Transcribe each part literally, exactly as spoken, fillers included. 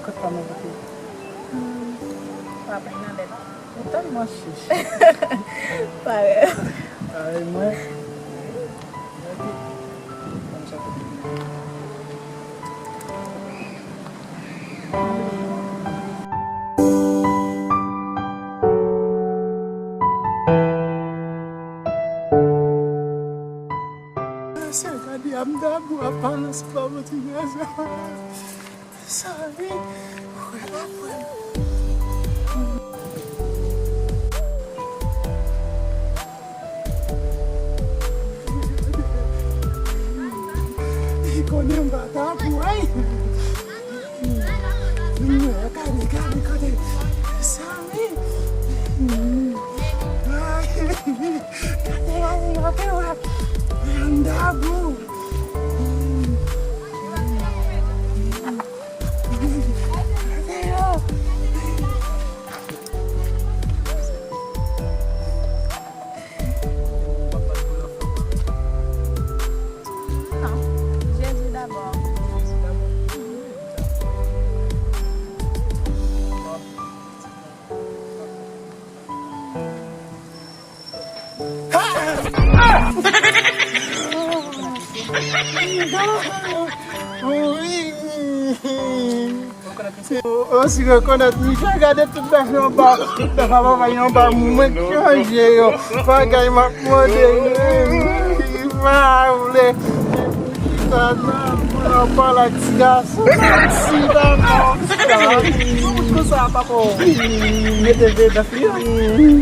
Kot pa mwen kote. Hmm, pa plen nan lèt. Ou tèlman chich. Parèy. Parèy mwen. Gade. Kòm sa te. Mesye, gade Amdabou ap balanse pa bò ti gason. Sorry. Wè la frè. Li konnen m pa ta pou, ay. Gade, gade, gade. Sorry. Ay. Gade, gade, gade, gade. Amdabou. Non, Jezi dabò. O, o, si rekonèt misye, gade tout bèf yo anba, tout bèf a papa yo anba, mwen k chanje yo. Bagay m ap mande, pa vle. Chita nan boul anpòl ak ti gason. Mèsi, dakò. Tout konsa, papa. Mete ve bèf li an.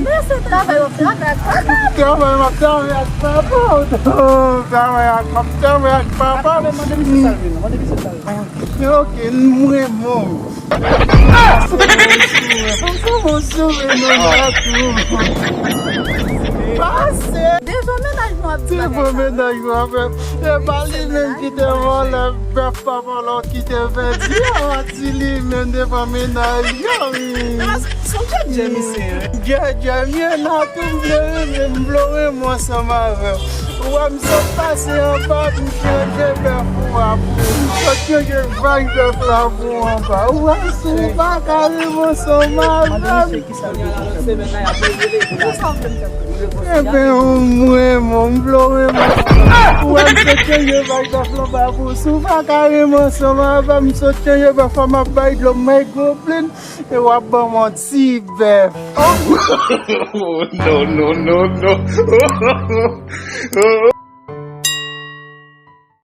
Men se travay w ap travay ak papa. Travay m ap travay ak papa. Travay ak, m ap travay ak papa. Mande misye sa l vle, non. Mande misye sa l vle. Ok, mwen bon. Pase. Devan mennaj nou ap di bagay sa. Devan mennaj nou ap fè. E pa li menm ki te vòlè bèf pa vòlè ki te pèdi a, di li menm devan mennaj yo. Son djèdjè misye ye. Djèdjè m ye la tou, m vle renmen, m vle renmen ansanm avè w. Ou wè m sot pase anba, m chanje bèf ou a pou ou. M sot chanje vag bèf la pou ou anba. Ou wè si ou pa ka renmen ansanm avè m. Enben, ou mwen, mwen, m vle w renmen. Ou wè m sot chanje vag bèf la anba pou ou. Si ou pa ka renmen ansanm avè m, m sot chanje bèf la, m ap bay dlo, m bay gwo plen. E w ap ban m yon ti bèf. Oh, no, no, no, no.